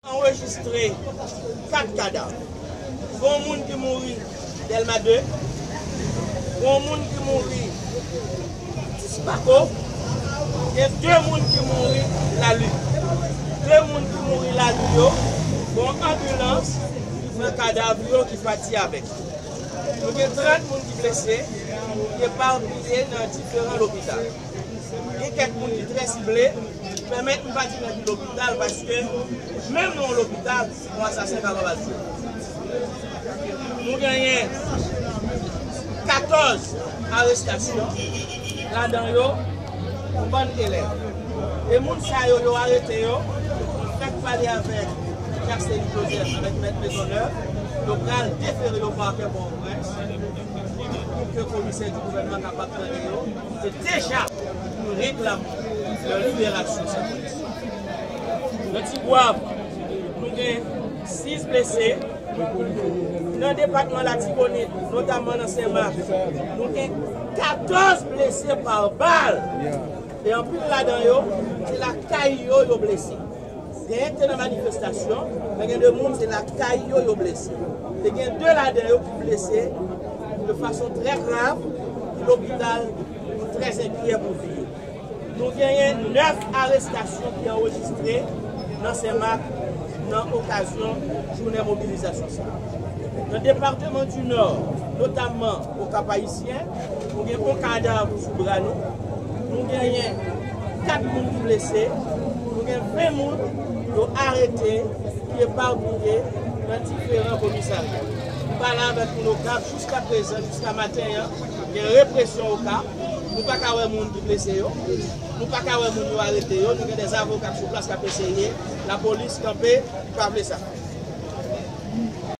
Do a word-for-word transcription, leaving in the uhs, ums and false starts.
Anrejistre kat kadav. Gon moun ki mouri Dèlma de, gon moun ki mouri Dispako, gen de moun ki mouri Lali. De moun ki mouri Lali yo, gon anbilans ki pran kadav yo ki pati avèk. Nou gen trant moun ki blese, ki epapiye nan diferan lopital. Gen kèk moun ki trè sible, pèmèt m pa di nan ki lopital, paske menm nan yon lopital, yon asasen kapab al jwe. Nou genyen katòz arestasyon, ladan yo, yon bann elèv. E moun sa yo, yo arete yo, m fèk pale avèk Jacques Cély Joseph, avèk Mèt Maisonneuve, yo pral defere yo pakè Pòtoprens, pou ke komisè di gouvènman kapab tande yo. Se deja yon reklaman de liberasyon sa. Nan Tigwav, nou gen sis blese. Nan depatman Latibonit, notamman nan Senmak, nou gen katòz blese pa bal. E anpil ladan yo, se lakay yo yo blese. Genyen ki te nan manifestasyon, men gen de moun se lakay yo yo blese. E gen de ladan yo ki blese de fason trè grav, ki lopital, nou trè enkyè pou vi yo. Nou genyen nèf arestasyon ki anrejistre nan Senmak nan okazyon jounen mobilizasyon sa a. Nan depatman di Nò, notamman Okap Ayisyen, nou gen yon kadav sou bra nou. Nou genyen kat moun ki blese. Nou gen ven moun yo arete, ki epapiye nan diferan komisarya. M pale avèk moun Okap, jiska prezan, jiska maten an, gen represyon Okap. Nou pa ka wè moun ki blese yo. Nou pa ka wè moun yo arete yo. Nou gen de avoka sou plas k ap eseye lapolis kanpe, li pa vle sa.